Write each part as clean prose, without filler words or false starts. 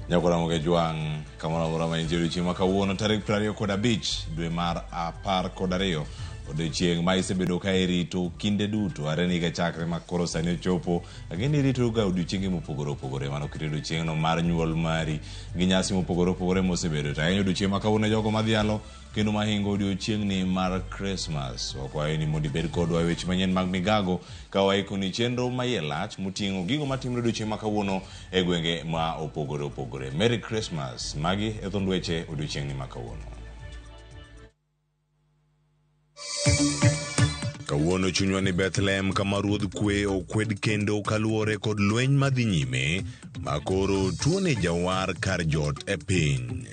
Nyakora Jwang' kamoro amora ma intie odiochieng' ma kawuono tarik 25 dwe mar 12 odiochieng' ma isebedo ka irito kinde duto are ni higa chakre ma koro sani ochopo lakini irito ga odiochienge mopogore opogore mano kit odiochieng'no mar nyuol mari gi nyasi mopogore opogore mosebedo to ahinya odiochieng' ma kawuono jogo madhialo kendo mahingo odiochieng'ni mar Christmas. Wakwayo ni mondo ibed kodwa e weche manyien mag migago ka waikoni chenro ma iye lach moting'o gigo matimore odiochieng' ma kawuono e gwenge ma opogore opogore. Merry Christmas. Magi e thond weche odiochieng'ni ma kawuono. Kawuono chunywa ni Bethlehem kama ruodh kwe okwed kendo kaluwore kod lweny madhi nyime ma koro tuone jawar kar jot e piny.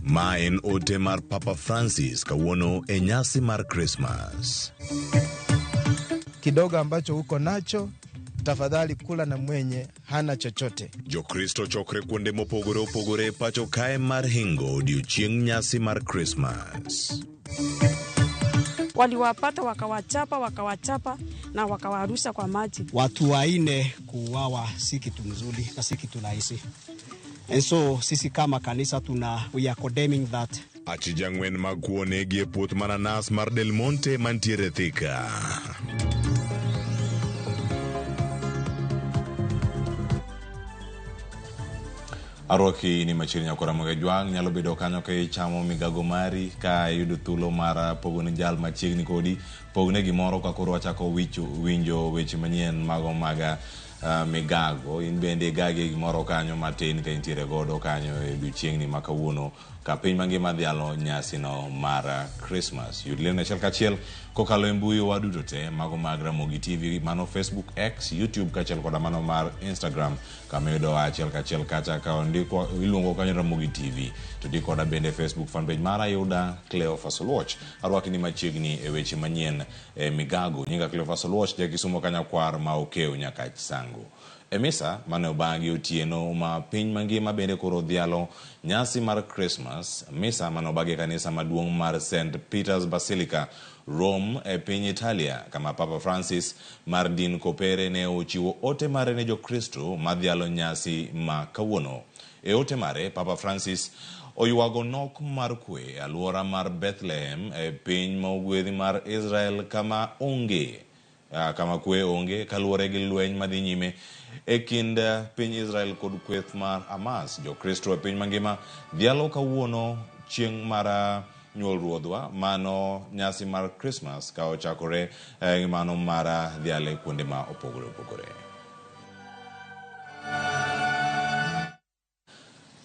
Ma en ote mar Papa Francis kawuono e nyasi mar Christmas. Kidogo ambacho uko nacho tafadhali kula na mwenye hana chochote. Jokristo chokre kuonde mopogore opogore pacho kae mar hingo odiochieng' nyasi mar Christmas. Waliwapata wakawachapa, wakawachapa na wakawarusha kwa maji. Watu waine kuuawa si kitu mzuri na si kitu rahisi. And so sisi kama kanisa tuna we are condemning that. Achije ang'wen mag kuo onegi e puoth mananas mar Del Monte mantiere Thika. Arwaki ni machiegni nyakora Moge Jwang' nyalo bedo kanyo ka ichamo migago mari ka iyudo thuolo mar pogo ne jal machiegni kodi pogne gimoro ka koro wachako winjo weche manyien mago mag migago in bende igagie gimoro kanyo matin ka intiere godo kanyo e odiochieng'ni ma kawuono ka piny mangima dhialo nyasino mar Christmas. Yud lendo achiel kachiel kokalo e mbui wa duto te mago mag Ramogi TV, mano Facebook, X, YouTube kaachiel koda mano mar Instagram kama iyudowa achiel kachiel kacha ka ondikwa iluongo kanyo Ramogi TV. To di koda bende Facebook fanpage mara yuda Cleophas Oluoch. Arwaki ni machiegni e weche manyien e migago. Nyinga Cleophas Oluoch, ja Kisumo Kanyakwar ma okew nyaka Sango. E misa mane obagi otieno ma piny mangima bende koro odhialo nyasi mar Christmas, misa mane obagi e kanisa maduong' mar St. Peter's Basilica, Rome e piny Italia, kama Papa Francis mar din kopere ne ochiwo ote mare ne Jokristo madhialo nyasi ma kawuono. E ote mare, Papa Francis oywago nok mar kwe e alwora mar Bethlehem e piny ma ogwedhi mar Israel kama onge kama kwe onge kaluwore gi lweny madhi nyime e kind piny Israel kod kweth mar Hamas. Jokristo e piny mangima dhialo kawuono chieng' mar nyuol ruodhwa mano nyasi mar Christmas ka ochakore mano mar dhiale kuonde ma opogore opogore.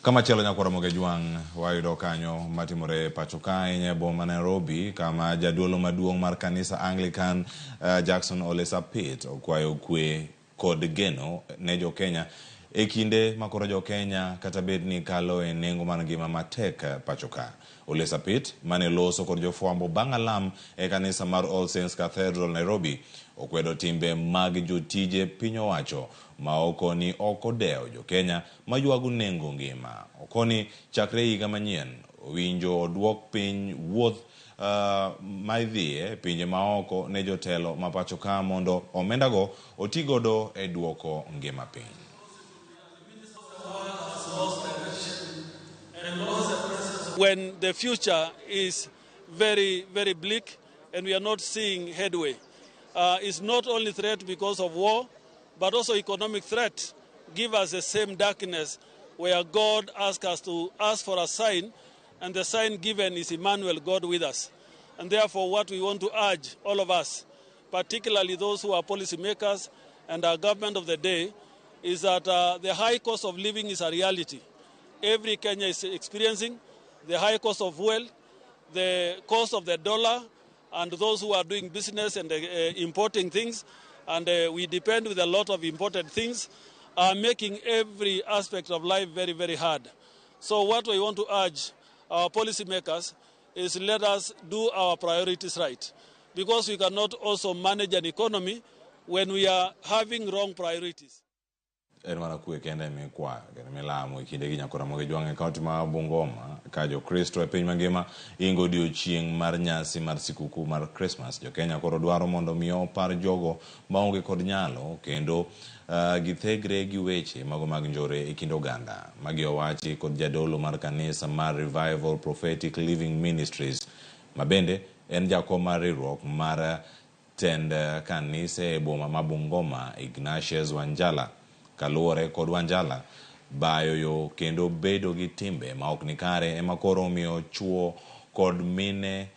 Kamachielo nyakwara Moge Jwang' wayudo kanyo matimore pacho ka ahinya e boma Nairobi kama jaduolo maduong' mar kanisa Anglican Jackson Ole Sapit okwayo kwe kod geno ne jokenya e kinde ma koro jokenya kata bed ni kalo e nengo mar ngima matek pacho ka. Ole Sapit mane loso kod jofwambo bang' alam e kanisa mar All Saints Cathedral Nairobi okwedo timbe mag jotije piny owacho ma okoni ok odewo jokenya maywago nengo ngima. Okoni chakre higa manyien owinjo oduok piny wuoth ma idhiye pinje maoko ne jotelo ma pacho ka mondo omendago otigodo e duoko ngima piny. When the future is very, very bleak and we are not seeing headway. It's not only threat because of war, but also economic threat give us the same darkness where God asks us to ask for a sign, and the sign given is Emmanuel, God with us. And therefore, what we want to urge all of us, particularly those who are policymakers and our government of the day, is that the high cost of living is a reality. Every Kenya is experiencing the high cost of fuel, the cost of the dollar, and those who are doing business and importing things, and we depend with a lot of imported things, are making every aspect of life very, very hard. So what we want to urge our policymakers is let us do our priorities right, because we cannot also manage an economy when we are having wrong priorities. En mana kwe kende mikwayo kendo milamo e kindegi nyakora Ramogi Jwang' e kaunti ma Bungoma ka jokristo e piny mangima ingo odiochieng' mar nyasi mar sikuku mar Christmas. Jokenya koro dwaro mondo mi opar jogo maonge kod nyalo kendo githegre gi weche mago mag njore e kind oganda. Magi owachi kod jadolo mar kanisa mar Revival Prophetic Living Ministries ma bende en jakom mar riwruok mar tend kanise e boma ma Bungoma, Ignatius Wanjala. Kaluwore kod Wanjala, bayo yo kendo bedo gi timbe ma ok nikare ema koro omiyo chuo kod mine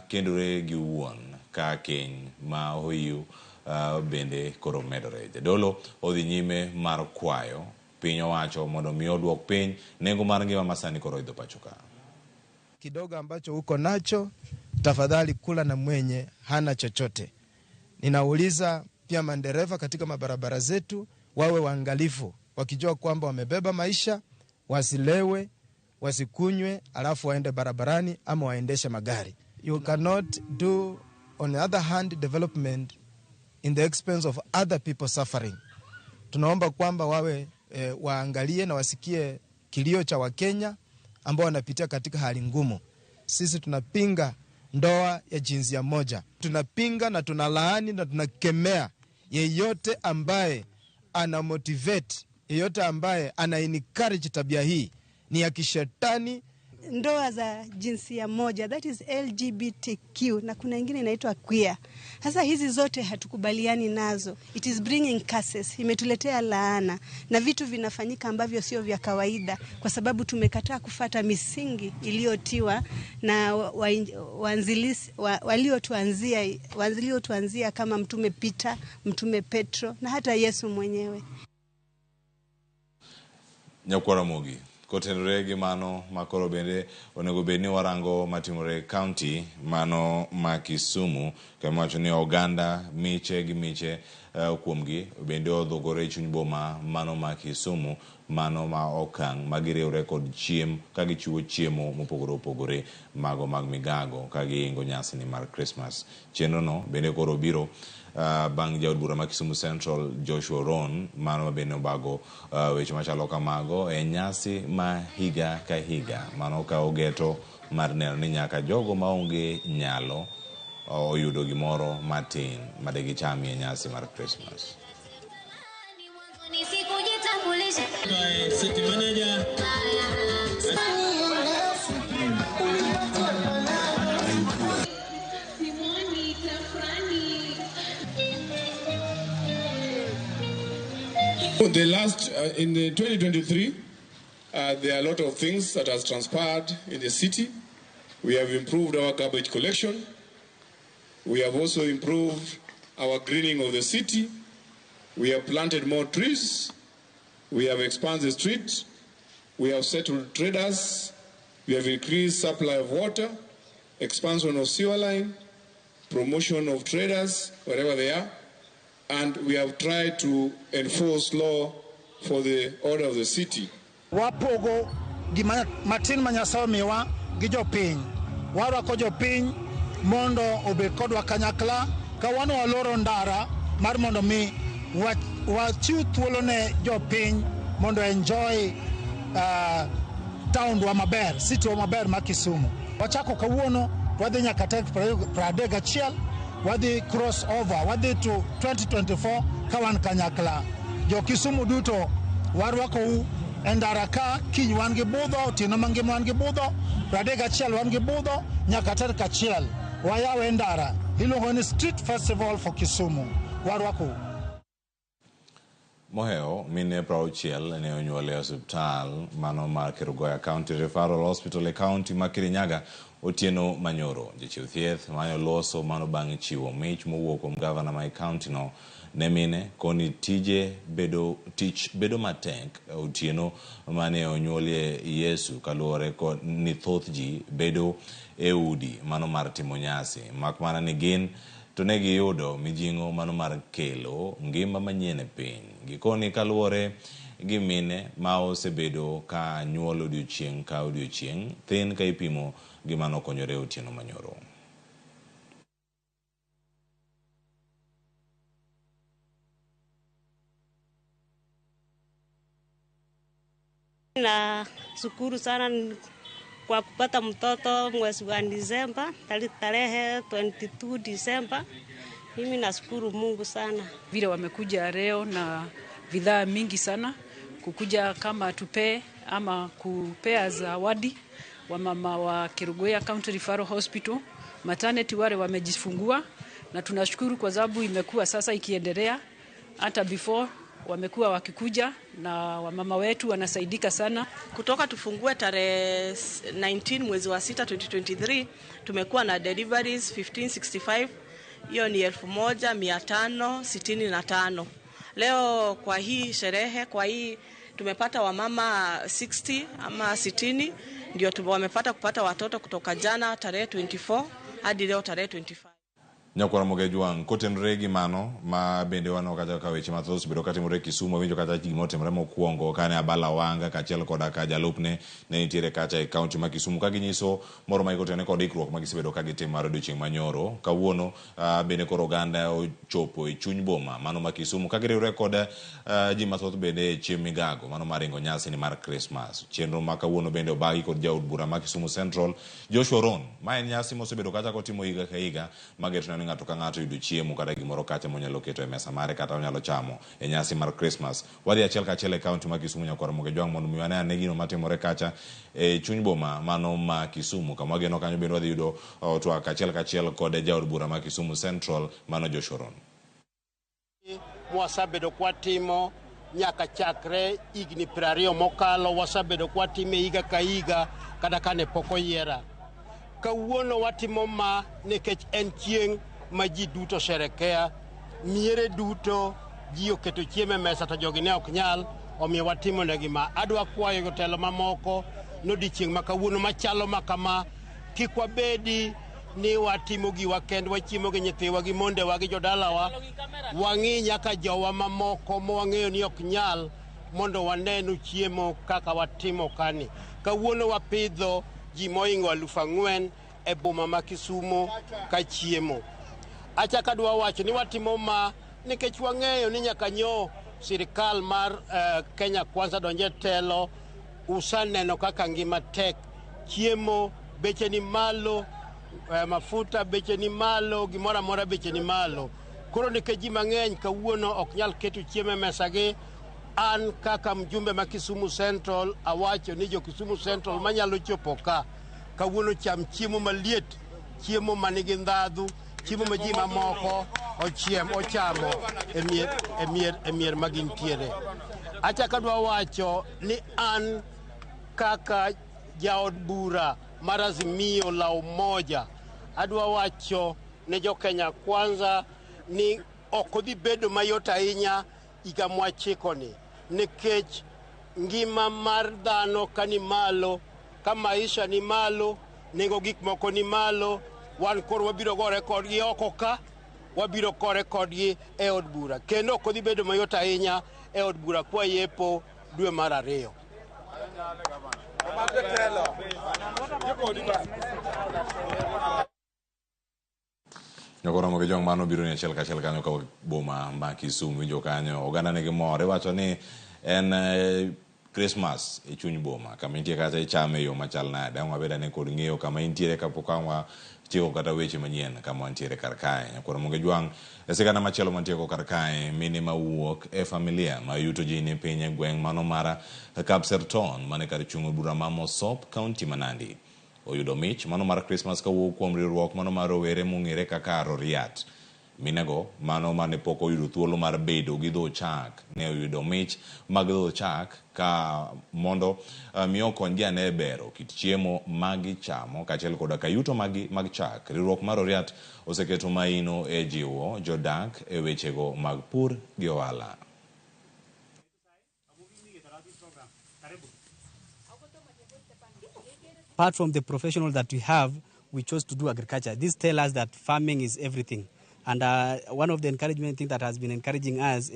kendore gi wuon ka keny ma ohiu bende koro medore. Jadolo odhi nyime mar kwayo piny owacho mondo mi oduok piny nengo mar ngima ma sani koro oidho pacho ka. Kidogo ambacho uko nacho, tafadhali kula na mwenye hana chochote. Ninauliza pia mandereva katika mabarabara zetu wawe waangalifu, wakijua kwamba wamebeba maisha, wasilewe, wasikunywe, alafu waende barabarani ama waendeshe magari. You cannot do, on the other hand, development in the expense of other people suffering. Tunaomba kwamba wawe waangalie na wasikie kilio cha Wakenya ambao wanapitia katika hali ngumu. Sisi tunapinga ndoa ya jinsia moja. Tunapinga na tunalaani na tunakemea yeyote ambaye ana motivate, yeyote ambaye ana encourage tabia hii ni ya kishetani. Ndoa za jinsia moja, that is LGBTQ, na kuna ingine inaitwa queer. Sasa hizi zote hatukubaliani nazo. It is bringing curses, imetuletea laana na vitu vinafanyika ambavyo sio vya kawaida, kwa sababu tumekataa kufata misingi iliyotiwa na waliotuanzia kama Mtume Peter, Mtume Petro na hata Yesu mwenyewe. Nyakwara Mogi kotenore gi mano makoro bende onego bed ni warango matimore e county mano ma Kisumu, kama wacho ni oganda miche gi miche kuomgi bende odhugore e chuny boma mano ma Kisumu, mano ma okang' magiriwre kod chiem ka gichiwo chiemo mopogore opogore mago mag migago ka giingo nyasi mar Christmas. Chenro no bende koro biro bang' jaod bura ma Kisumu Central Joshua Ron mano ma bende obago weche machalo kamago e nyasi ma higa ka higa mano ka ogeto mar neno ni nyaka jogo maonge nyalo oyudo gimoro matin madegicham e nyasi mar Christmas. City manager. The last, in the 2023, there are a lot of things that has transpired in the city. We have improved our garbage collection. We have also improved our greening of the city. We have planted more trees. We have expanded the street. We have settled traders. We have increased supply of water, expansion of sewer line, promotion of traders wherever they are. And we have tried to enforce law for the order of the city. Wapogo gima matin ma Nyasaye omiwa gi jopiny. Warwako jopiny mondo obed kodwa kanyakla ka wan waloro ndara mar mondo mi wachiw thuolo ne jopiny mondo enjoy town wa maber, city wa maber ma Kisumu. Wachako kawuono wadhi nyaka tarik 31, wadhi cross over, wadhi to 2024 ka wan kanyakla. Jo Kisumu duto warwakou e ndara ka, kiny wan gi budho, otieno mangima wan gi budho, 31 wan gi budho, nyaka tarik 1 wayawe ndara iluongo ni Street Festival for Kisumu. Warwakou. Mohewo mine 60 ne onyuol e osiptal mano mar Kerugoya County Referral Hospital e kaunti ma Kirinyaga otieno manyoro. Jachiw thieth mane oloso mano bang' chiwo mich mowuok kuom gavana ma e kaunti no ne mine koni tije bedo tich bedo matek otieno mane onyuolie Yesu kaluwore kod ni thoth ji bedo e udi mano mar timo nyasi mak mana ni gin to ne giyudo mijing'o mano mar kelo ngima manyien e piny. Gikoni kaluwore gi mine ma osebedo ka nyuol odiochieng' ka odiochieng' thin ka ipimo gi mano konyore otieno manyoro. Nashukuru sana kwa kupata mtoto mwezi wa Disemba, tarehe 22 Disemba. Mimi nashukuru Mungu sana. Vile wamekuja leo na bidhaa mingi sana, kukuja kama tupee ama kupea zawadi wamama wa Kerugoya County Referral Hospital, maternity wale wamejifungua, na tunashukuru kwa sababu imekuwa sasa ikiendelea hata before wamekuwa wakikuja na wamama wetu wanasaidika sana. Kutoka tufungue tarehe 19 mwezi wa 6 2023 tumekuwa na deliveries 1565, hiyo ni 1565. Leo kwa hii sherehe, kwa hii tumepata wamama 60 ama 60 ndio wamepata kupata watoto kutoka jana tarehe 24 hadi leo tarehe 25. Nyakwar Mogejwang' kotenore gi mano ma bende waneno kacha ka weche mathoth osebedo katimore Kisumu, winjo kata gima otimore mokwongo kane Abala Wanga kaachiel koda ka jalupne ne nitiere kacha e kaunti ma Kisumu ka ginyiso moro ma gikotene kod ikruok ma gisebedo ka gitimo mar odiochieng' manyoro. Kawuono bende koro oganda ochopo e chuny boma mano ma Kisumu ka giriwre kod ji mathoth bende e chiemb migago mano mar ringo nyasi ni mar Christmas. Chenro ma kawuono bende obagi kod jaod bura ma Kisumu Central Joshua Ron. Ma en nyasi mosebedo kacha kotimo higa ka higa mageto ni ng'ato ka ng'ato yudo chiemo kata gimoro kacha monyalo keto e mesa mare kata onyalo chamo e nyasi mar Christmas. Wadhi achiel kachiel e kaunti ma Kisumu Nyakwar Mogejwang' mondo mi wane ane gino matimore kacha e chuny boma mano ma Kisumu kama wageno kanyo bende wadhi yudo twak achiel kachiel kod jaod bura ma Kisumu Central mano Joshua Ron. Mwasebedo kwatimo nyaka chakre higni 20 mokalo, wasebedo kwatime higa ka higa kata kane pok oyiera. Kawuono watimo ma nikech en chieng' ma ji duto sherekea, miere duto ji oketo chiemo e mesa to jogi ne ok nyal, omiyo watimo negi ma. Adwa kwayo jotelo mamoko nodiochieng' ma kawuono machalo ma kama, kik wabedi ni watimo giwa kendwa, wachiemo gi nyithiwa gi mondewa gi jodalawa, wang'i nyaka jowa mamoko ma wang'eyo ni ok nyal mondo wanenu chiemo kaka watimo kani. Kawuono wapidho ji mohingo 4,000 e boma ma Kisumu ka chiemo. Achako adwa wacho ni watimo ma nikech wang'eyo ni nyaka nyo sirikal mar Kenya Kwanza donje telo, usaneno kaka ngima tek, chiemo beche ni malo, mafuta beche ni malo, gimoro amora beche ni malo. Koro nikech ji mang'eny kawuono ok nyal keto chiemo e mesagi, an kaka mjumbe ma Kisumu Central awacho ni jo Kisumu Central manyalo chopo ka kawuono cham chiemo maliet, chiemo manigi ndhadhu, chiemo ma ji mamoko ochamo e mier ma gintiere. Achako adwa wacho ni an kaka jaod bura mar Azimio la Umoja adwa wacho ne jo Kenya Kwanza ni ok odhi bedo mayot ahinya higa mwachikoni, nikech ngima mar dhano ka ni malo, ka maisha ni malo, nengo gik moko ni malo, wan koro wabiro gore kodgi oko ka, wabiro kore kodgi e od bura. Kendo ok odhi bedo mayot ahinya e od bura kwa yepo dwe mar 2. Nyakwar Mogejwang' mano biro ni achiel kachiel kanyo ka boma ma Kisumu winjo kanyo oganda nigi mor iwacho ni en Christmas e chuny boma kama intie kacha ichame e yo machal nade. Ang' wabed ane kod ng'eyo kama intiere kapok ang' watieko kata weche manyien kama wantiere kar kae. Nyakwar Mogejwang' e sigana machielo mantieko kar kae, mine mawuok e familia ma yuto ji ni piny e gweng' mano mar Kapserton mane kar chung' bura ma Mosop, kaunti ma Nandi oyudo mich mano mar Christmas kawuok kuom riwruok mano mar rowere mong'ere kaka Roriat. Minego mano mane pok oyudo thuolo mar bedo gi dho chak ne oyudo mich mag dho chak ka mondo mi okonygi ane bero kit chiemo magichamo kaachiel koda ka yuto mag chak. Riwruok mar Oriat oseketo maino e jiwo jodak e wechego mag pur gi ohala. Apart from the professional that we have, we chose to do agriculture. This tells us that farming is everything. And one of the encouragement things that has been encouraging us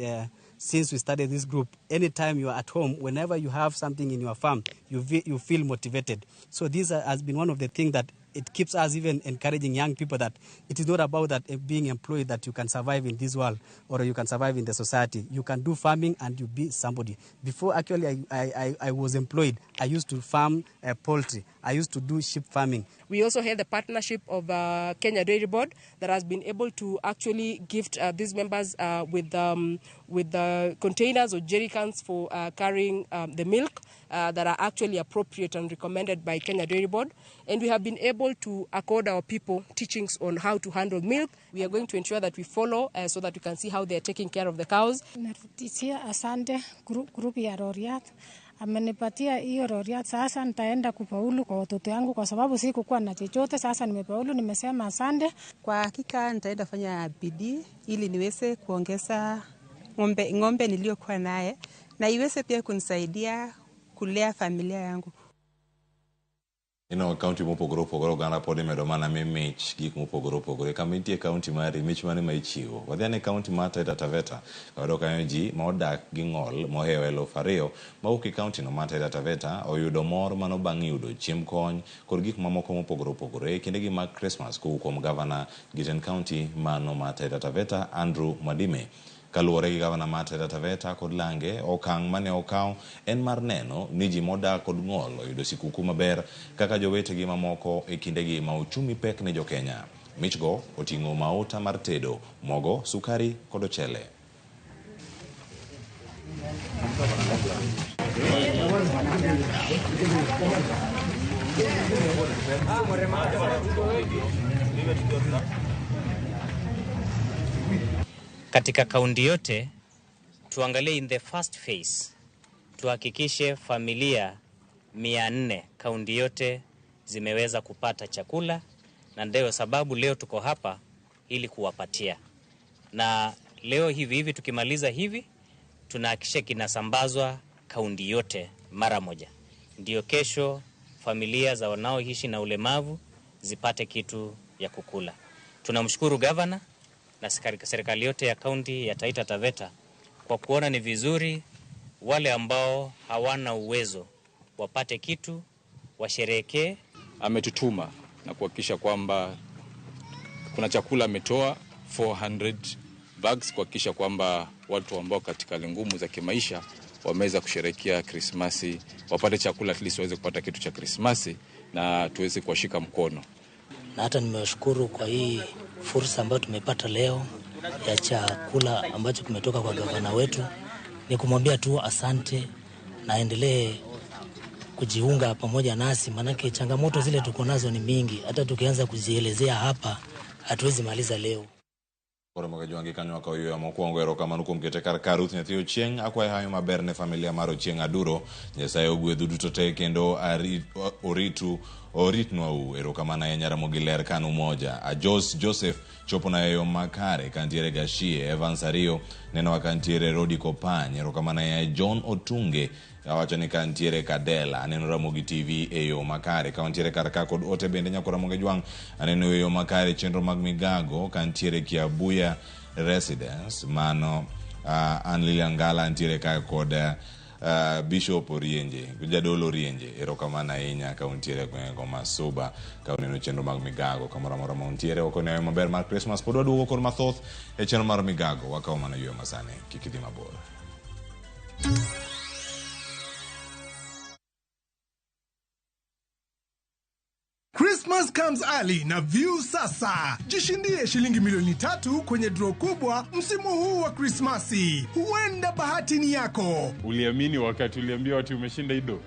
since we started this group, anytime you are at home, whenever you have something in your farm, you feel motivated. So this has been one of the things that it keeps us even encouraging young people that it is not about that being employed that you can survive in this world or you can survive in the society. You can do farming and you be somebody. Before actually I was employed, I used to farm poultry. I used to do sheep farming. We also had the partnership of Kenya Dairy Board that has been able to actually gift these members with the containers or jerry cans for carrying the milk that are actually appropriate and recommended by Kenya Dairy Board. And we have been able to accord our people teachings on how to handle milk. We are going to ensure that we follow so that we can see how they are taking care of the cows. Narudishia asante group ya Roriat. Amenipatia hiyo Roriat, sasa nitaenda kufaulu kwa watoto yangu kwa sababu sikukuwa na chochote, sasa nimefaulu, nimesema asante. Kwa hakika nitaenda fanya bidii ili niweze kuongeza ng'ombe niliyokuwa naye na iweze pia kunisaidia kulea familia yangu. Ino kaunti mopogore opogore oganda pod imedo mana mi mich gik mopogore opogore. Kama nitie kaunti mari, mich mane ma ichiwo? Wadhi ane kaunti mar Taita Taveta. Wayudo kanyo ji ma odak gi ng'ol mohewo 2,000 mawuok e kaunti no mar Taita Taveta oyudo mor mano bang' yudo chiemb kony kod gik mamoko mopogore opogore e kindegi mag Christmas kowuok kuom gavana Giten County mano mar Taita Taveta Andrew Mwadime. Kaluwore gi gavana mar Taita Taveta kod lange, okang' mane okaw en mar neno ni ji modak kod ng'ol oyudo sikuku maber kaka jowetegi mamoko e kindegi ma uchumi pek ne jokenya. Michgo oting'o mauta mar tedo, mogo, sukari kod ochele. Katika kaunti yote tuangalie in the first phase, tuhakikishe familia 400 kaunti yote zimeweza kupata chakula, na ndio sababu leo tuko hapa ili kuwapatia. Na leo hivi hivi tukimaliza hivi tunahakikisha kinasambazwa kaunti yote mara moja, ndio kesho familia za wanaoishi na ulemavu zipate kitu ya kukula. Tunamshukuru gavana na serikali yote ya kaunti ya Taita Taveta kwa kuona ni vizuri wale ambao hawana uwezo wapate kitu, washerehekee. Ametutuma na kuhakikisha kwamba kuna chakula, ametoa 400 bags kuhakikisha kwamba watu ambao katika hali ngumu za kimaisha wameweza kusherehekea Krismasi, wapate chakula, at least waweze kupata kitu cha Krismasi na tuweze kuwashika mkono. Na hata nimewashukuru kwa hii fursa ambayo tumepata leo ya chakula ambacho kimetoka kwa gavana wetu. Ni kumwambia tu asante na aendelee kujiunga pamoja nasi, manake changamoto zile tuko nazo ni mingi, hata tukianza kuzielezea hapa hatuwezi maliza leo. Koro Moga kanyo wakaw yweyo mokwongo. Erokamano kuom kete kar ka Ruth nyathi Ochieng'. Akwayo hayo maber ne familia mar Ochieng' Aduro. Nyasaye ogwedhu duto te kendo oritu oritnwau. Erokamano ahinya Ramogi ler kan umoja. Ajos Joseph chopona e yo makare kantiere Gashie. Evans Ariyo nenowa kantiere Rodi Kopany. Erokamano ahinya John Otunge awacho ni kantiere Kadela. Aneno Ramogi TV e yo makare. Ka wantiere kar ka kod ote bende nyako Ramogi Jwang' aneno e yo makare chenro mag migago kantiere Kiabuya Residence. Mano an Lilian Ngala antiere ka kod Bishop Orienje, Jadolo Orienje. Erokamano ahinya ka untiere gwengego ma Suba ka uneno chenro mag migago kamoro amora ma untiere. Ok onego maber mar Christmas pod waduogo kod mathoth e chenro mar migago. Wakawo mana yweyo masani, kik idhi mabor. Christmas comes early na View sasa. Jishindie shilingi milioni 3 kwenye draw kubwa msimu huu wa Krismasi. Huenda bahati ni yako. Uliamini wakati uliambiwa ati umeshinda ido?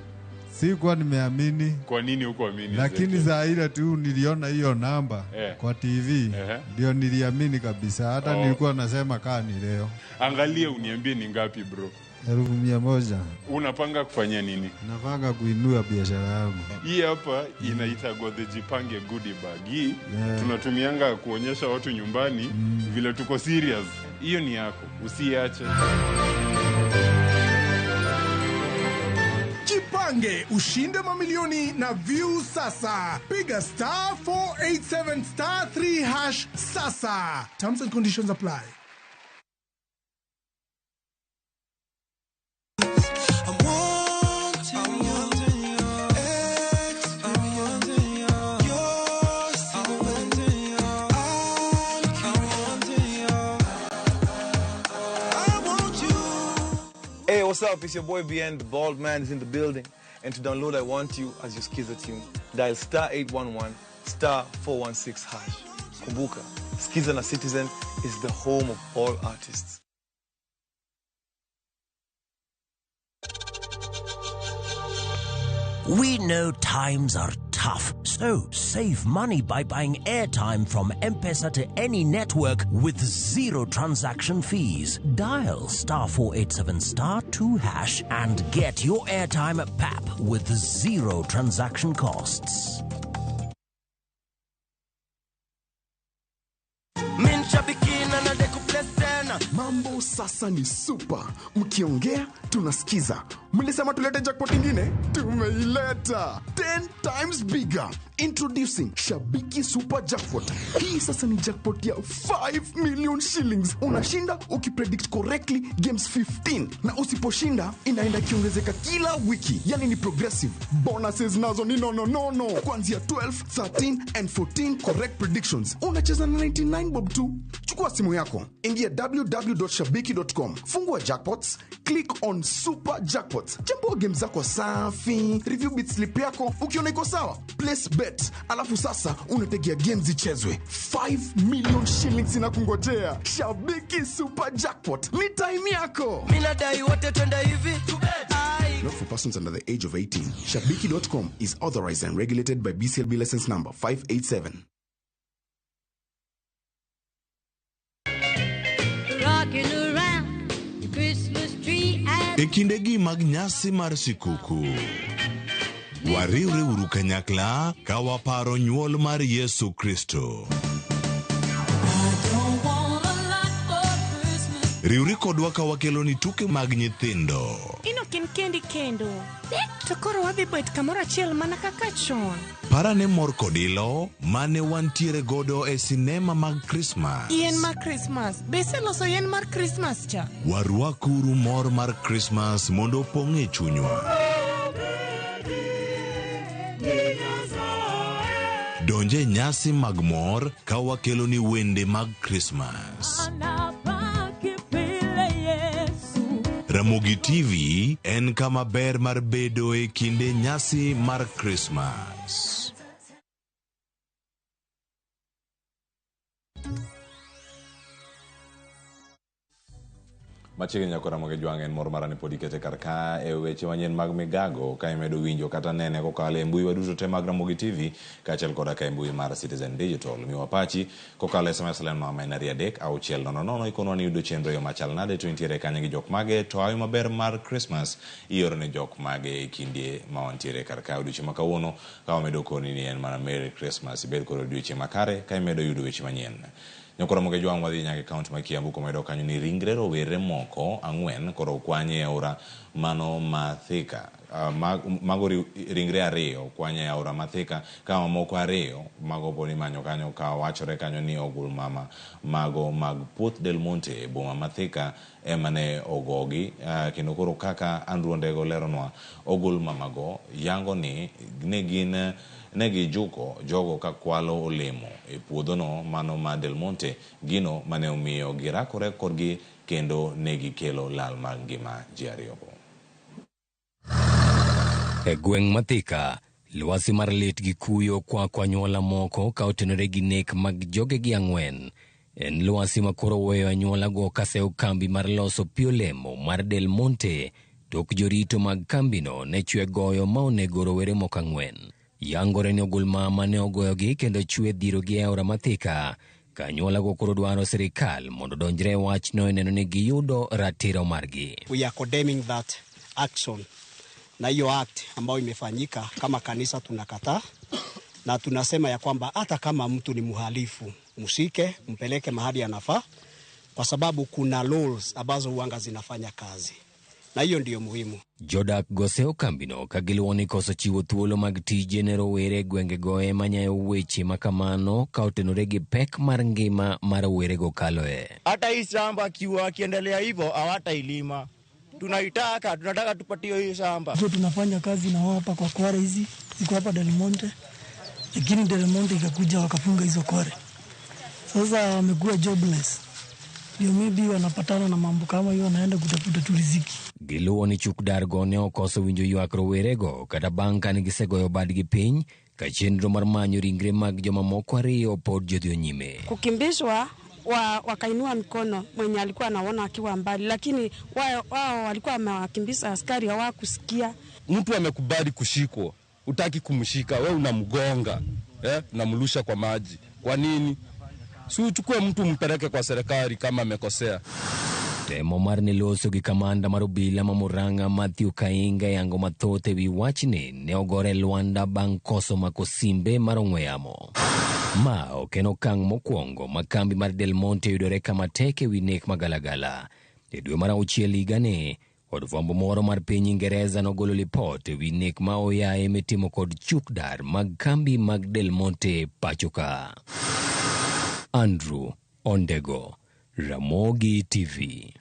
Sikuwa nimeamini. Kwa nini hukuamini? Lakini saa ile tu niliona hiyo namba kwa TV ndio niliamini kabisa. Hata nilikuwa nasema kaa ni leo. Angalia uniambie ni ngapi bro. 100,000. Unapanga kufanyia nini? Napanga kuinua biashara yangu. Hii hapa inaitagwa the Jipange goodie bag. Hii tunatumianga kuonyesha watu nyumbani vile tuko serious. Hiyo ni yako, usiache. Jipange ushinde mamilioni na View Sasa. Piga star 487 star 3 hash sasa. Terms and conditions apply. Hey, what's up? It's your boy BN, the bald man is in the building. And to download I Want You as your Skiza tune, dial star 811 star 416 hash. Kumbuka, Skiza na Citizen is the home of all artists. We know times are tough, so save money by buying airtime from M-Pesa to any network with zero transaction fees. Dial star 487 star 2 hash and get your airtime at PAP with zero transaction costs. Mambo sasa ni super. Mkiongea tunasikiza. Mlisema tulete jackpot ingine? Tumeileta. 10 times bigger. Introducing Shabiki Super Jackpot. Hii sasa ni jackpot ya 5 million shillings. Unashinda ukipredict correctly games 15. Na usiposhinda inaenda ikiongezeka kila wiki. Yani ni progressive. Bonuses nazo ni no no no no. Kuanzia 12, 13 and 14 correct predictions. Unacheza na 99 bob tu. Chukua simu yako. Ingia www.shabiki.com. Fungua jackpots, click on Super Jackpots. Chambua game zako safi, review bit slip yako, ukiona iko sawa, place bet. Alafu sasa unategea games zichezwe. 5 million shillings inakungojea. Shabiki Super Jackpot. Ni time yako. Mimi nadai wote twende hivi. Not for persons under the age of 18. Shabiki.com is authorized and regulated by BCLB license number 587. E kindegi mag nyasi mar sikuku, wariwre uru kanyakla ka waparo nyuol mar Yesu Kristo. Riwri kodwa ka wakeloni tuke mag nyithindo. Ino kin kendi kendo. To koro wadhi bet kamoro achiel mana kaka chon. Parane mor kod ilo mane wantiere godo e sinema mag Krismas. Yien mar Krismas. Be iseloso yien mar Krismas cha? Warwakuru mor mar Krismas mondo opong' e chunywa. Donje nyasi mag mor ka wakeloni wende mag Krismas. Ramogi TV en kama ber mar bedo e kinde nyasi mar Krismas. Machiegni nyako Ramogi Jwang' en mor mara ni pod ikete kar ka e weche manyien mag migago ka imedo winjo kata nene kokalo e mbui waduto te mag Ramogi TV kaachiel koda ka e mbui mar Citizen Digital. Miwa pachi kokalo SMS line ma en 236 00 ikonwa ni yudo chenro yo machal nade to intiere kanyo gi jok mage to hawi maber mar Christmas ioro ne jok mage e kinde ma wantiere kar ka odiochieng' ma kawuono ka wamedo koni ni en mana Merry Christmas ibed kod odiochieng' makare ka imedo yudo weche manyien. Nyako Ramogi Jwang' wadhi nyaka e kaunti ma Kiambu komedo kanyo ni ringre rowere moko 4 koro okwany e aora mano ma Thika. Mago ringre 2 okwany e aora ma Thika ka mamoko 2 mago pod imanyo kanyo ka wachore kanyo ni ogul mama mago mag Puoth Del Monte e boma ma Thika ema ne ogogi. Kendo koro kaka Andrew Ondego leronwa, ogul mamago yango ni ne gin ne gijuko jogo ka kwalo olemo e puodhono mano ma Del Monte, gino mane omiyo girakore kodgi kendo ne gikelo lal mar ngima ji 2 go. E gweng' ma Thika, lwasi mar lit gi kuyo kwako anyuola moko ka otenore gi nek mag jogegi 4. En lwasi ma koro weyo anyuolago kaseyo kambi mar loso pi olemo mar Del Monte tok jorito mag kambino ne chwe goyo ma onego rowere moko 4. Yangore ni ogul mama ne ogoyogi kendo chwe dhirogi e aora ma Thika. Ka anyuolago koro dwaro sirikal mondo odonjre e wachno e neno ni giyudo ratiro margi. We are condemning that action na hiyo act ambayo imefanyika. Kama kanisa tunakataa na tunasema ya kwamba hata kama mtu ni mhalifu, mshike, mpeleke mahali anafaa, kwa sababu kuna laws ambazo huanga zinafanya kazi na hiyo ndiyo muhimu. Jodak goseo kambino ka giluwo ni koso chiwo thuolo mag tije ne rowere e gwengego ema nyayo weche makamano ka otenore gi pek mar ngima ma rowerego kaloe. Hata hii shamba akiendelea hivyo hawatailima. Tunaitaka, tunataka tupatiwe hii shamba. So tunafanya kazi na wao hapa kwa kware hizi, ziko hapa Del Monte. Lakini Del Monte ikakuja wakafunga hizo kware. Sasa wamekuwa jobless. Ndio maybe wanapatana na mambo kama hiyo, wanaenda kutafuta tu riziki. Giluwo ni chuk dargo ne okoso winjo ywak rowerego kata bang' kane gisegoyo badgi piny ka chenro mar manyo ringre mag jomamoko 2 pod jodhi nyime. Kukimbizwa wakainua mkono mwenye alikuwa anaona akiwa mbali, lakini wao walikuwa wamewakimbiza askari hawakusikia. Mtu amekubali kushikwa, hutaki kumshika, wewe unamgonga, unamrusha kwa maji. Kwa nini? Si uchukue mtu mpeleke kwa serikali kama amekosea. Temo mar ne loso gi kamanda mar obila ma Murang'a Matthew Kainga yango mathoth ewi wachni ne ogore lwanda bang' koso mako simbe mar ong'we yamo. Ma ok en okang' mokwongo ma kambi mar Del Monte yudore kama tek ewi nek magalagala. E dwe mar 6 higani, od fwambo moro mar piny Ingereza nogolo lipot ewi nek ma oyaye mitimo kod chukdar mag kambi mag Del Monte pacho ka. Andrew Ondego, Ramogi TV.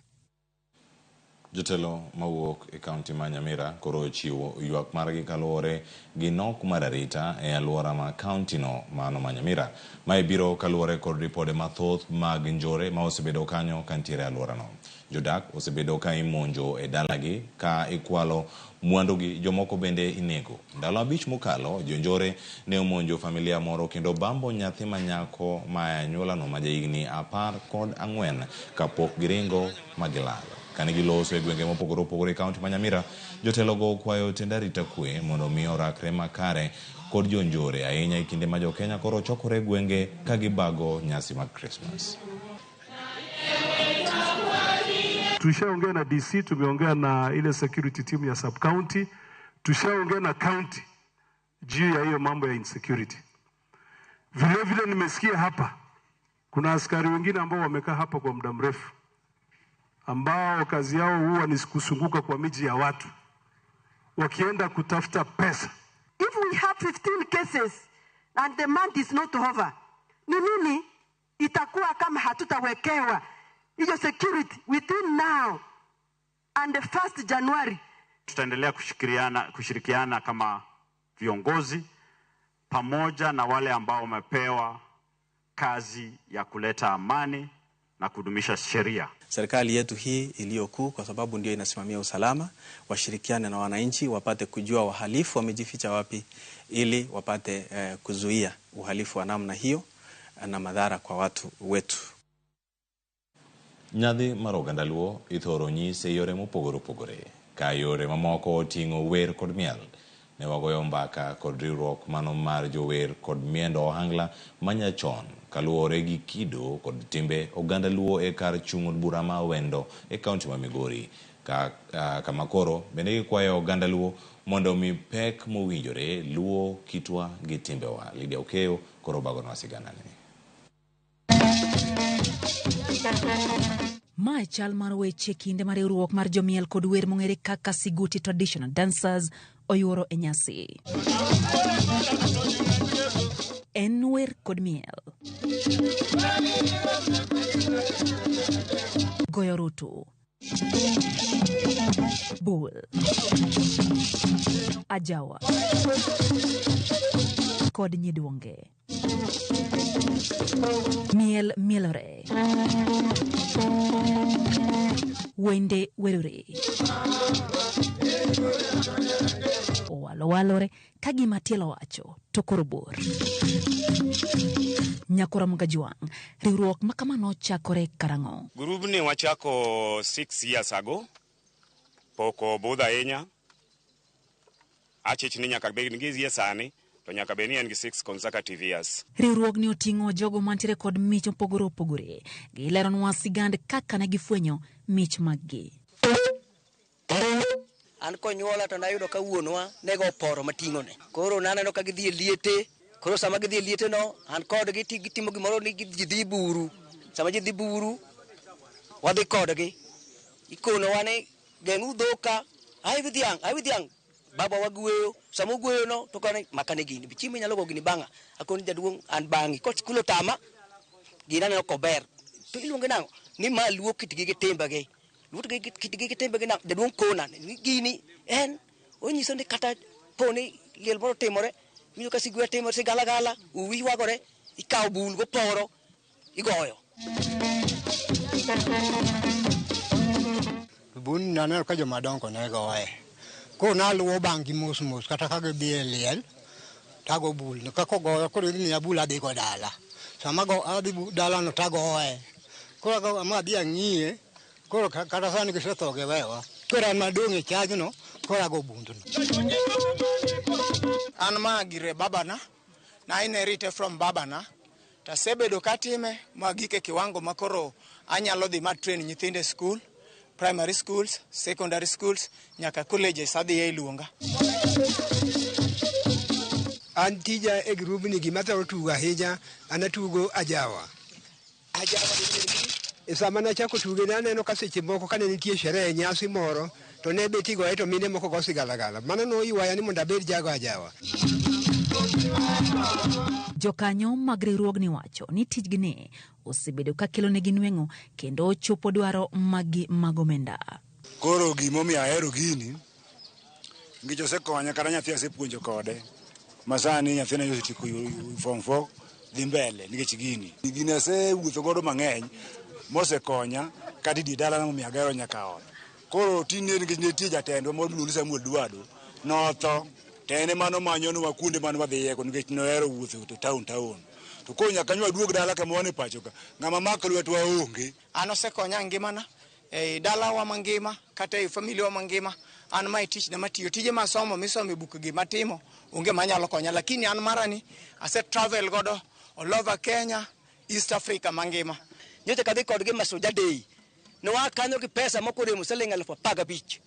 Jotelo mawuok e kaunti ma Nyamira koro ochiwo ywak margi kaluwore gi nok mar arita e alwora ma kaunti no mano ma Nyamira. Mae biro kaluwore kod ripode mathoth mag njore ma osebedo kanyo kantiere e alworano. Jodak osebedo ka imonjo e dalagi ka ikwalo mwandugi, jomoko bende inego. Ndalo 5 mokalo, jonjore ne omonjo familia moro kendo bambo nyathi ma nyako ma e anyuolano ma jahigni 14 kapok giringo ma gilal. Kane giloso e gwenge mopogore opogore e kaunti ma Nyamira, jotelogo okwayo tend arita kwe mondo mi orakre makare kod jonjore ahinya e kinde ma jokenya koro chokore e gwenge ka gibago nyasi mag Christmas. Tushaongea na DC, tumeongea na ile security team ya sub county, tushaongea na county juu ya hiyo mambo ya insecurity. Vile vile nimesikia hapa kuna askari wengine ambao wamekaa hapa kwa muda mrefu ambao kazi yao huwa ni kusunguka kwa miji ya watu wakienda kutafuta pesa. If we have 15 cases and the month is not over, ni nini itakuwa kama hatutawekewa hiyo security within now and the 1st January? Tutaendelea kushirikiana kama viongozi pamoja na wale ambao wamepewa kazi ya kuleta amani na kudumisha sheria. Serikali yetu hii iliyokuu, kwa sababu ndio inasimamia usalama, washirikiane na wananchi wapate kujua wahalifu wamejificha wapi, ili wapate kuzuia uhalifu wa namna hiyo na madhara kwa watu wetu. Nyadhi mar oganda Luo ithoro nyis e yore mopogore opogore, ka yore mamoko oting'o wer kod miel. Ne wagoyo mbaka kod riwruok mano mar jower kod miendo ohangla manyachon kaluwore gi kido kod timbe oganda Luo e kar chung' od bura ma Awendo e kaunti ma Migori. Kama koro bende gikwayo oganda Luo mondo omi pek mowinjore luwo kitwa gi timbewa. Lydia Okeyo koro bagonwa siganani. Mae chal mar weche kinde mar riwruok mar jomiel kod wer mong'ere kaka Siguti Traditional Dancers oyuoro e nyasi. En wer kod miel. Goyo rutu. Bul. Ajawa. Kod nyiduonge. Miel mielore. Wende werore. Owalo walore ka gima tielo wacho to koro bor. Nyakora Mgajwang', riwruok ma kamano chakore karang'o? Grubni wachako 6 years ago. Pok obudho ahinya. Achich ni nyaka bed gi sani to nyaka bed ni en gi 6 consecutive years. Riwruogni oting'o jogo mantiere kod mich mopogore opogore. Gileronwa sigand kaka ne gifwenyo mich maggi. An konyuola to nayudo ka wuonwa nego oporo mating'one. Koro naneno ka gidhi e liete. Koro sama gidhi e liete no, an kodgi gitimo gimoro ni ji dhi buru. Sama ji dhi buru, wadhi kodgi. Ikonowa ni geng'u dhoka, ai wi dhiang'. Baba wagweyo, sama ogweyo no to kone makane gini. Chiemo inyalo go gini bang'a. Akoni jaduong' an bang'i. Koch kulo tama, gini aneno kober. To iluonge nang'o? Ni ma luo kitgi gi timbegi. Luo kitgi gi timbegi nang'o? Jaduong' kona ni gini en onyiso ni kata poni liel moro timore, iwinjo ka sigwe timore, sigalagala, uwi ywagore, ikawo bul goporo, igoyo. Bun naneno ka jomadongo ne goye. Koro naluwo bang' gi mos mos kata ka gidhi e liel tago bul. Kakogoyo koro imiya bul adhi go dala. Sama adhi dalano tagoye. Koro ago ma adhi ang'iye, koro kata sani gisetho giwewa. Koro an madong' e chajno, koro ago bundno. An ma gire babana, na inherite from babana. Tasebedo katime magik e kiwango makoro anyalo dhi ma train nyithindo e school, primary schools, secondary schools, nyaka colleges adhiye iluonga. An tija e grubni gima thoro tugo ahinya, an atugo ajawa. Ajawa e sama nachako tuge naneno ka seche moko kane nitie sherehe nyasi moro to ne bet igoye to mine moko go sigalagala. Mano noywaya ni mondo abed jago ajawa. Jokanyo mag riwruogni wacho ni tijgi ni osebedo ka kelonegi nweng'o kendo chopo dwaro maggi mag omenda. Koro gimomiyo ahero gini, nikech osekonya kata nyathi asepuonjo kode. Ma sani nyathina osetieko form 4 dhi mbele nikech gini. Gini asewuotho godo mang'eny mosekonya kata e dier dalana momiyo agero nyaka ot. Koro tinde nikech nitie jatendwa moro miluongo ni Samuel Duado, notho to en ema nomanyonwa kuonde mane wadhiye go nikech nohero wuotho to town town. To koro nyaka nyo waduog dala kama wan e pacho ka, ng'ama mako lwetwa onge. An osekonya e ngimana, ei dalawa mangima, kata ei familia wa mangima. An mae tichna matiyo. Tije masomo misomo e buk gi matimo, onge manyalo konya. Lakini an marani, ase travel godo all over Kenya, East Africa mangima. Nyocha kadhi kodgi Mashujaa Day. Ne waa kanyo gi pesa mokoremo siling 15,000.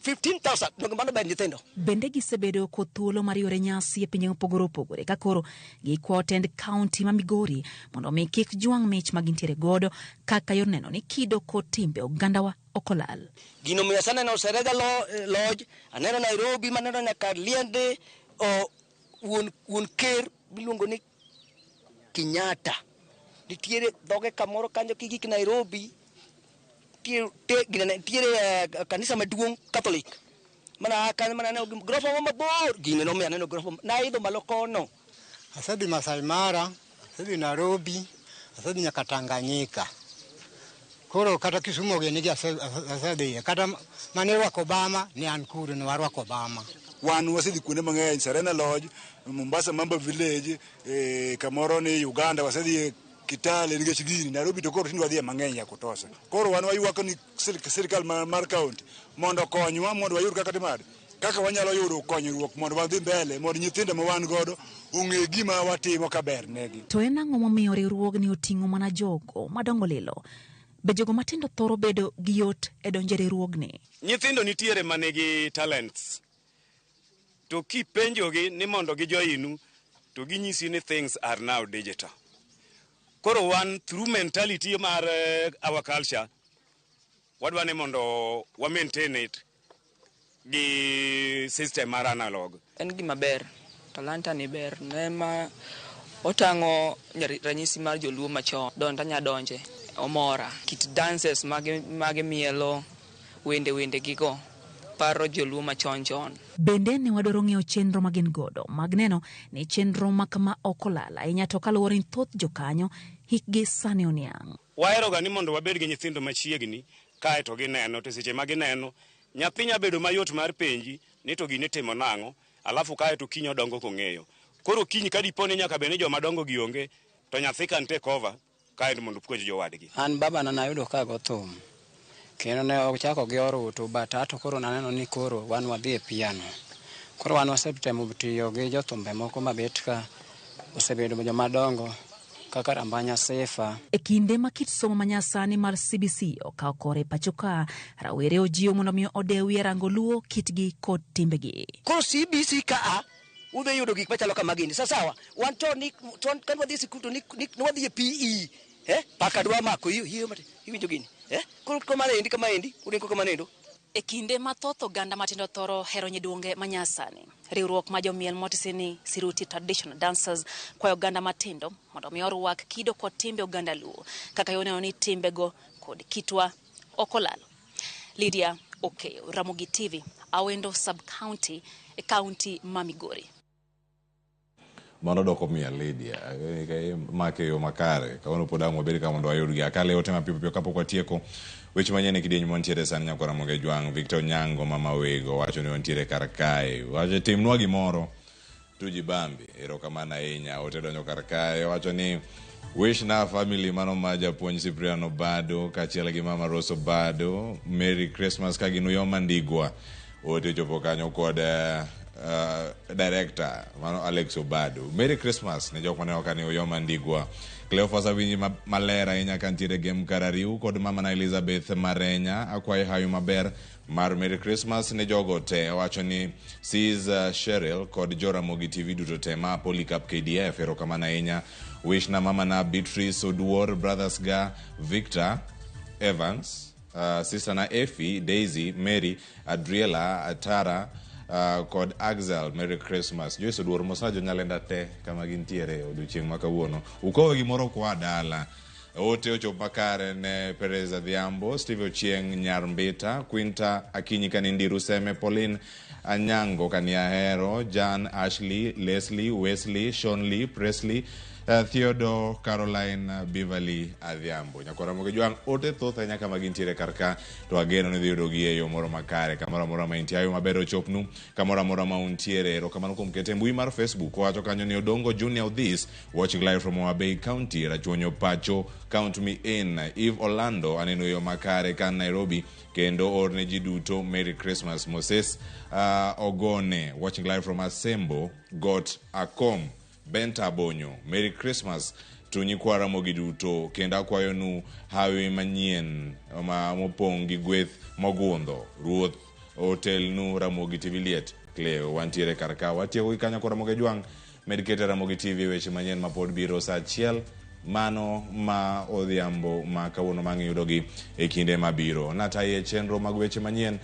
15,000 donge mano ber nyithindo. Bende gisebedo kod thuolo mar yore nyasi e pinje mopogore opogore ka koro gikwayo tend kaunti ma Migori mondo omi kik jwang' mich ma gintiere godo kaka yor neno ni kido kod timbe ogandawa ok olal. Gino miyo aseneno Serega Lodge, aneno Nairobi, maneno nyaka Liende, o wuon ker miluongo ni Kenyatta. Nitiere dhoge kamoro kanyo kigik Nairobi, nitiere kanisa maduong' Catholic. Mana kanyo mana aneno grofa moro mabor, gini nomiyo aneno grofa, naidho malo kono. Asedhi Masai Mara, asedhi Nairobi, asedhi nyaka Tanganyika. Koro kata Kisumu gini gi asedhiye. Kata mane rwako Obama, ne an kuro ne warwako Obama. Wan wasedhi kuonde mang'eny, Serena Lodge, Mombasa Mamba Village, kamoro ni Uganda, wasedhi Kitale nikech gini, Nairobi to koro tinde wadhiye mang'eny ya kutosha. Koro wan waywak ni sirikal mar county mondo okonywa mondo wayud kaka timade kaka wanyalo yudo konyruok mondo wadhi mbele mondo nyithindo ma wan godo ong'e gima watimo kaber negi. To en ang'o momiyo riwruogni oting'o mana jogo madongo lilo? Be jogo matindo thoro bedo gi yot e donjo e riwruogni? Nyithindo nitiere manigi talents. To kipenjogi ni mondo gijoinu, to ginyisi ni things are now digital. Koro wan through mentality mar our culture, wadwa ni mondo wa maintain it gi system mar analog. En gima ber, talanta ni ber, ne ma otang'o ranyisi mar joluo machon. Donj anya donje, omora. Kit dances mage mielo, wende gigo, paro joluo machon chon. Bende ne wadwaro ng'eyo chenro ma gin godo mag neno ni chenro ma kama ok olal ahinya to kaluwore ni thoth jokanyo hikgi sani oniang'. Waheroga ni mondo wabed gi nyithindo machiegni kae to gineno, to seche ma gineno nyathi nya bedo mayot mar penji ni to gini itimo nang'o, alafu kae to kiny odongo kong'eyo. Koro kiny ka dipo ni nyaka bed ni joma dongo gi onge, to nyathi can take over kae mondo opuonj jowadgi. An babana nayudo ka go thum. Kendo ne ochako gi orutu but ato koro naneno ni koro wan wadhi e piano. Koro wan wasetemo tiyo gi jothumbe moko mabet ka osebedo joma dongo kaka Rambanya Sifa. E kinde ma kit somo manyasani mar CBC okawo kore pacho ka, rawere ojiw mondo mi odewie rango luo kitgi kod timbegi. Koro CBC ka a udhi yudo gik machalo kama gini. Sawa, wan to ni to kan wadhi e sikul to ni wadhi e PE. Paka dwa mako hiyo hiyo mate. Iwinjo gini. Koro kama endi kama endi, uringo kama nendo. E kinde ma thoth oganda matindo thoro hero nyiduonge manyasani, riwruok ma jomiel motisi ni Siruti Traditional Dancers kwayo oganda matindo mondo mi orwak kido kod timbe oganda Luo kaka yo neno ni timbego kod kitwa ok olal. Lydia Okeyo, Ramogi TV, Awendo Sub-County, e kaunti ma Migori. Mano doko miel Lydia, make yo makare. Kawuono pod ang' wabed ka mondo wayudgi. Akale ote mapiyo piyo kapok watieko. Weche manyien e kidieny mantiere sani nyakwar Ramogi Ojwang', Victor Onyango mama wego wacho ni wantiere kar kae. Wacho timnwa gimoro tujibambi. Erokamano ahinya. Ote donjo kar kae wacho ni wish na family mano ma japuonj Cyprian Obado kaachiel gi mama Rose Obado Merry Christmas ka gin Uyoma Ndigwa. Ote ochopo kanyo kod director mano Alex Obado. Merry Christmas ne jok maneno ka ni Uyoma Ndigwa. Cleophas awinji maler ahinya kantiere Gem Karariu kod mama na Elizabeth Marenya. Akwayo hawi maber mar Merry Christmas ne jogo te. Owacho ni Sis Cheryl kod Joramogi TV duto te ma Polycarp KDF. Erokamano ahinya. Wish na mama na Beatrice Oduor, brothers ga Victor Evans, sister na Effie, Daisy, Mary, Adriela, Atara, kod Axel. Merry Christmas. Joyce Oduor mosna jonyalenda te kama gintiere odiochieng' ma kawuono. Ukowe gimoro koa dala. Ote ochopo makare ne Perez Adhiambo, Steve Ochieng' Nyar Mbita, Quinta Akinyi Kanindiru Seme, Pauline Anyango Kaniahero, Jan Ashley, Leslie, Wesley, Sean Lee, Presley, Theodore, Caroline, Beverly Adhiambo. Nyakwar Ramogi Ojwang' ote thoth ahinya kama gintiere kar ka to ageno ni dhi yudogi e yo moro makare kamoro amora ma intie. Ayo maber ochopnu kamoro amora ma untiere. Erokamano kuom kete mbui mar Facebook. Owacho kanyo ni Odongo Junior Odhis watching live from Homa Bay County, Rachuonyo Pacho, count me in. Eve Orlando aneno yo makare kan Nairobi kendo orne ji duto Merry Christmas. Moses Ogone watching live from Asembo Got Akom. Benta Abonyo, Merry Christmas to nyikwa Ramogi duto kendo akwayonu hawi manyien ma mopong' gi gweth mogundho. Ruoth otelnu Ramogi TV liet. Cleo wantiere kar ka watieko gi kanyo kod Ramogi Ojwang'. Med kete Ramogi TV weche manyien ma pod biro saa achiel mano ma odhiambo ma kawuono ma ang' yudogi e kinde mabiro. Natayi e chenro mag weche manyien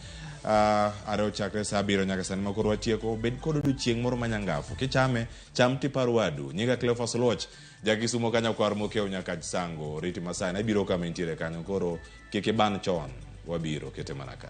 are ochakre saa abiriyo nyaka sani ma koro watieko. Bed kod odiochieng' moro manyangafu. Kichame, cham tipar wadu. Nyinga Cleophas Oluoch, jakisumo kanyo kwar mokiewo nyaka Sango. Riti masani abiro kama intiere kanyo koro kik iban chon. Wabiro kete mana ka.